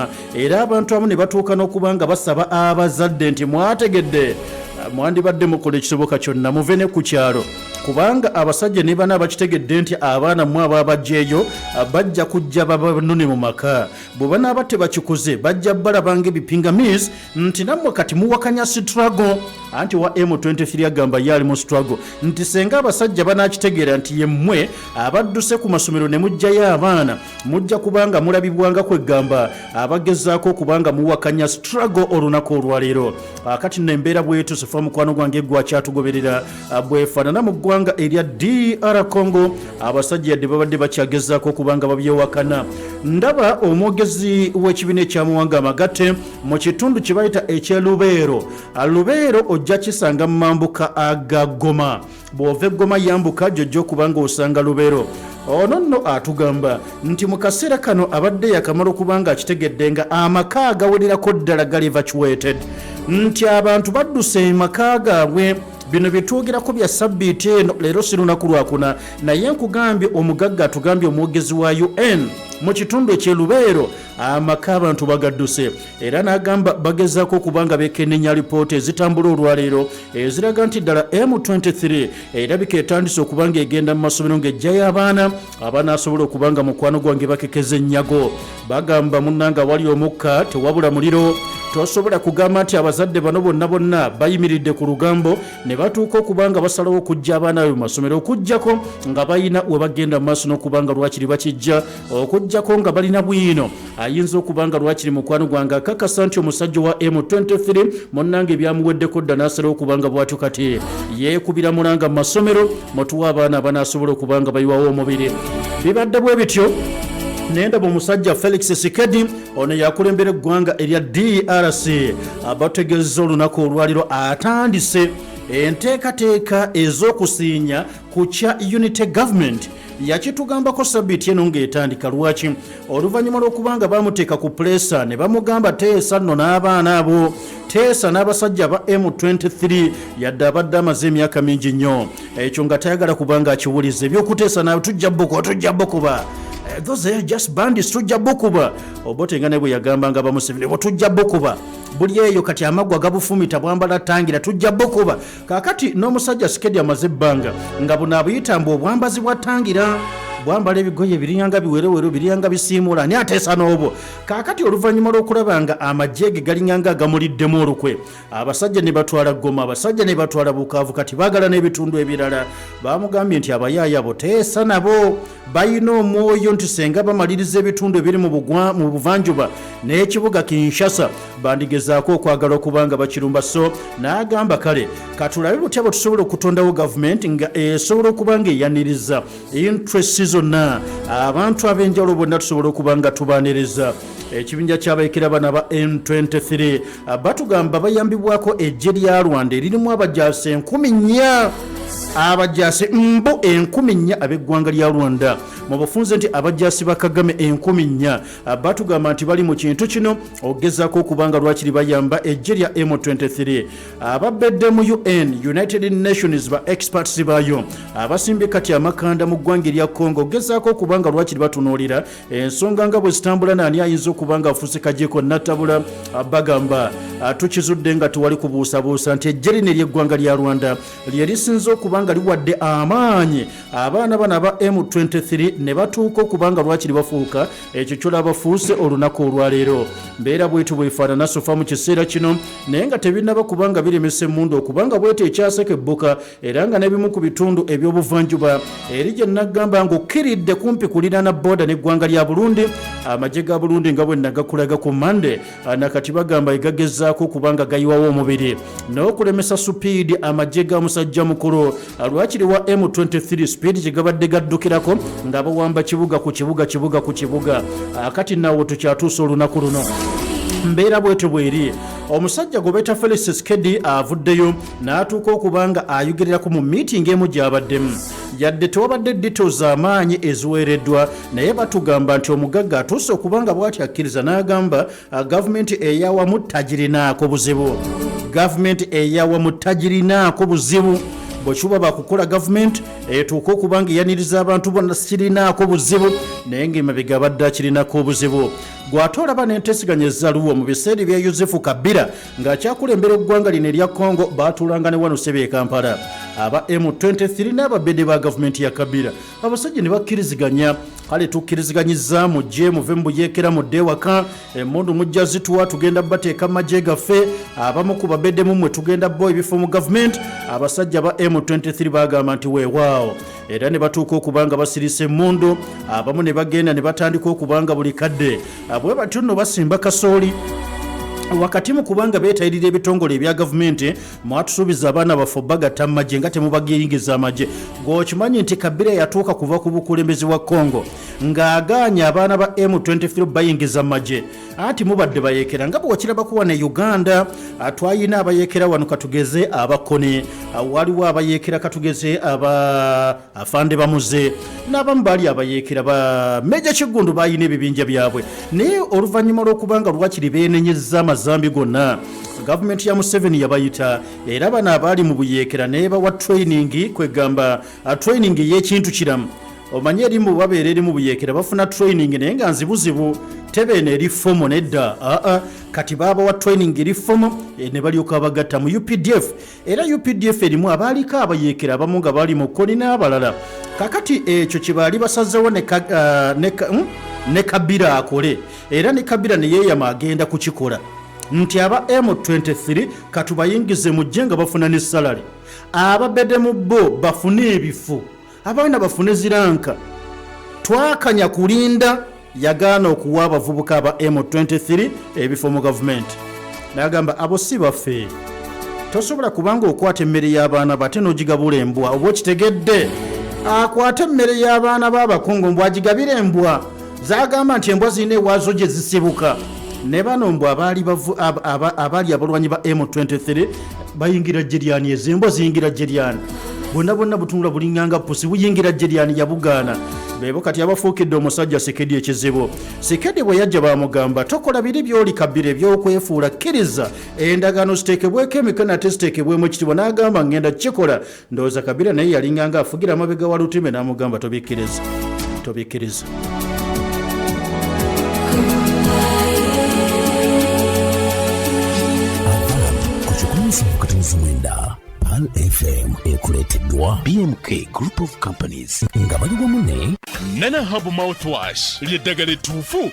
Goma. Era abantu abamu ne batuuka n'okuba nga basaba abazadde nti mwategedde, mwandibadde mukola ekisoboka kyonna muve ne ku kyalo, kubanga abasajja ne bana bakitegedde nti abaana mmwe abaabajjeeyo bajja kujja babanone mu maka. Bwe banaaba tebakikoze, bajja balaba ng'ebipingamizi nti nammwe kati muwakanya struggle. Anti wa M23 agamba ye ali mu struggle, nti senga abasajja banakitegeera nti yemmwe abadduse ku masomero ne muggyayo abaana, mujja kubanga mulabibwanga kwegamba abagezaako okubanga muwakanya struggle olunaku olwaleero. Akati nno embeera bwetusifa, mukwano gwange gwakyatugoberera, bwefaanana mu ggwanga erya DR Congo. Abasajja yadde babadde bakyagezaako okubanga babyewakana, ndaba omwogezi w'ekibiina ekyamawanga amagatte mu kitundu kye bayita ekyelubeero. Lubeero ojja kisanga mu mambuka aga Goma. Bw'ova eggoma yambuka gyojja okuba nga osanga Lubeero. Ono nno atugamba nti mu kaseera kano abadde yakamala okuba nga akitegedde nga amaka agawererako ddala gali evacuated, nti abantu badduse emaka gaabwe. Bino byetwogerako bya sabbiiti eno, leero si lunaku lwakuna, naye nkugambye omugagga atugambye, omwogezi wa UN mu kitundu ekyelubeero, amaka abantu bagadduse. Era n'agamba bagezaako okuba nga bekenenya lipoota ezitambula olwaleero eziraga nti ddala M23 erabika etandise okuba nga egenda mu masomero ng'ejjayo abaana abanaasobola okuba nga, mukwano gwange, bakekeza ennyago. Bagamba munnanga wali omukka tewabula muliro. Tosobola kugamba nti abazadde bano bonna bonna bayimiridde ku lugambo ne batuuka okuba nga basalawo okujja abaana babe mu masomero, okugjako nga balina we bagenda mu maaso n'okuba nga lwakiri bakijja, okugjako nga balina bwino ayinza okuba nga lwakiri, mukwano gwange, akakasa nti omusajja wa M23 munnange byamuweddeko dda, n'asalawo okuba nga bwatyo kati yeekubira mulanga mu masomero, mutuwa abaana abanaasobola okuba nga bayiwawo omubiri. Bibadde bwe bityo. Nendaba omusajja Felix Tshisekedi, ono yakulembera eggwanga erya DRC, abategeeza olunaku olwaliro atandise enteekateeka ez'okusiinya ku kya unity government. Yakitugambako sabbiiti eno ng'etandika. Lwaki? Oluvannyuma lw'okuba nga bamuteeka ku pressure ne bamugamba, "Teesa nno n'abaana abo, teesa n'abasajja ba M23," yadde abadde amaze emyaka mingi nnyo ekyo nga tayagala kubanga akiwuliza ebyokuteesa nawe. "Tujja bukuba, tujja bukuba, those are just bandits, tujja bukuba." Obote nga ne bwe yagambanga bamuseveni bo, "Tujja bukuba buli eyo." Kati amaggwa gabufumita bwambala tangira, "Tujja bukuba." Kaakati n'omusajja Tshisekedi amaze ebbanga nga buno abuyita mbu obwambazi bwa tangira, bwambala ebigoye biringanga biwerewere, biringanga bisiimuula. Ani ateesa n'obwo? Kaakati oluvannyuma lw'okulaba nga amagye ge galinganga agamuliddemu olukwe, abasajja ne batwala Goma, abasajja ne batwala Bukavu, kati baagala n'ebitundu ebirala, bamugambye nti abayaaya abo teesa nabo, balina omwoyo nti senga bamaliriza ebitundu ebiri mu buvanjuba n'ekibuga Kinshasa, bandigezaako okwagala okuba nga bakirumba. So n'agamba, kale katulabe butya bwe tusobola okutondawo gavumenti nga esobola okuba nga eyaniriza interest zonna, abantu ab'enjawulo bonna tusobola okuba nga tubaniriza. Ekibinja ky'abayekera bano aba M23 batugamba bayambibwako eggye lya Rwanda eririmu abajaasi 4000, abajaasi mbu 4000 ab'eggwanga lya Rwanda. Mu bufunze nti abajaasi ba Kagame 4000 batugamba nti bali mu kintu kino okugezaako okuba nga lwakiri bayamba eggye lya M23. Ababedde mu UN, United Nations, ba experts baayo abasimbye kati amakanda mu ggwanga erya Congo okugezaako okuba nga lwakiri batunuulira ensonga nga bwe zitambula, naani ayinza okuba nga afuuse kajeeko nattabula. Bagamba tukizudde nga tewali kubuusabuusa nti eggye lino ery'eggwanga lya Rwanda lye lisinze okuba nga liwadde amaanyi abaana bano aba M23 ne batuuka okuba nga lwakiri bafuuka ekyo kyolaba bafuuse olunaku olwaleero. Mbeera bwetu bwefaanana so far mu kiseera kino, naye nga tebinnaba kubanga biremesa emmundu okubanga bwete ekyaseka ebbuka, era nga n'ebimu ku bitundu ebyobuvanjuba eri gye nagamba ng'okkiridde kumpi kuliraana border n'eggwanga lya Burundi, amagye ga Burundi nga bwe nagakulaga ku Mande, nakati bagamba egagezaako okubanga gayiwawo omubiri n'okulemesa speed amagye ga musajja mukulu lwakiri wa M23, speed gye gabadde gaddukirako nga bawamba kibuga ku kibuga, kibuga ku kibuga. Kati nawo tukyatuusa olunaku luno, mbeera bwetyo bweri. Omusajja gwe Felix Tshisekedi avuddeyo n'atuuka okuba nga ayogererako mu miitingi emu gy'abaddemu. Yadde tewabadde details amaanyi eziweereddwa, naye batugamba nti omugagga atuuse okuba nga bw'ati akkiriza n'agamba gavumenti eyawamu tagirinaako buzibu, gavumenti eyawamu tagirinaako buzibu. Bwe kiba bakukola gavumenti etuuke okuba nga eyaniriza abantu bonna, sirinaako buzibu, naye ng'emabega abadde akirinako obuzibu. Gw'ate olaba n'enteeseganya ezzaluwo mu biseera ebya Yosefu Kabila ng'akyakulembera eggwanga lino erya Congo, baatuulanga ne wano sebe e Kampala aba M23 n'ababede ba gavumenti ya Kabila, abasajja ne bakkiriziganya. Kale tukkiriziganyizza, mujje muve mu buyeekera mudde ewaka, emmundu mujja zituwa, tugenda bateeka mu magye gaffe, abamu ku babedde mummwe tugenda bo ebifo mu gavumenti. Abasajja ba M23 bagamba nti weewaawo, era ne batuuka okuba nga basirisa emmundu, abamu ne bagenda ne batandika okuba nga buli kadde bwe batyo nno basimba kasooli wakati mu kubanga beetayirira ebitongole ebya gavumenti. Mwatusuubiza abaana baffe bagatta mu magye nga temubagiyingiza amagye. Gweokimanyi nti Kabila yatuuka kuva ku bukulembeze bwa Congo ng'agaanya abaana ba M23 bayingiza mu magye, anti mubadde bayeekera nga bwekirabako wano e Uganda. Twayina abayeekera wano, katugeze abakoni, waliwo abayeekera, katugeze aba afande bamuze n'abamu baali abayeekera ba Meja Kiggundu, bayina ebibinja byabwe. Naye oluvannyuma lw'okubanga lwakiri beenenyezza amazambi gonna, gavumenti ya Museveni yabayita era bano abaali mu buyeekera nebawa training, kwegamba training ey'ekintu kiramu. Omanye erimu babeera eri mu buyeekera bafuna training naye nga nzibuzibu, tebeeno eri formal nedda. Aa, kati babawa training eri formal, ne balyoka bagatta mu UPDF, era UPDF erimu abaaliko abayeekera abamu nga bali mu Kony n'abalala. Kakati ekyo kyebaali basazewo ne Kabila akole, era ne Kabila ne yeeyama agenda kukikola nti aba M23 katubayingize mujje nga bafuna ne salary, ababedde mu bo bafune ebifo, abaana bafune zi rank. Twakanya kulinda yagaana okuwa abavubuka aba M23 ebifo mu gavumenti, nagamba abo si baffe. Tosobola kubanga okwata emmere y'abaana bate n'ogigabula embwa. Oba okitegedde, akwate emmere y'abaana b'abakungu mbw agigabire embwa, zagamba nti embwa zirina ewaazo gye zisibuka. Ne bano mbw abaali abaali abalwanyi ba M23 bayingira jeryani, ezo embwa ziyingira jeryani, bonna bonna butunula bulinganga pusi, buyingira jeryani. Yabugaana. Bebo kati abafuukidde omusajja Tshisekedi ekizibu. Tshisekedi bwe yajja bamugamba, tokola biri byoli Kabila ebyokwefuula, kkiriza endagaano ziteekebweko emikono ate ziteekebwemu ekitibwa. N'agamba ngenda kukikola. Ndowooza Kabila naye yalinganga afugira amabega wa Lutimbe, n'amugamba tobikkiriza, tobikkiriza. Ku 107.9 Pearl FM, ekuleeteddwa BMK Group of Companies nga bali wamu ne Nana Herbal Mouthwash, lyeddagala ettuufu.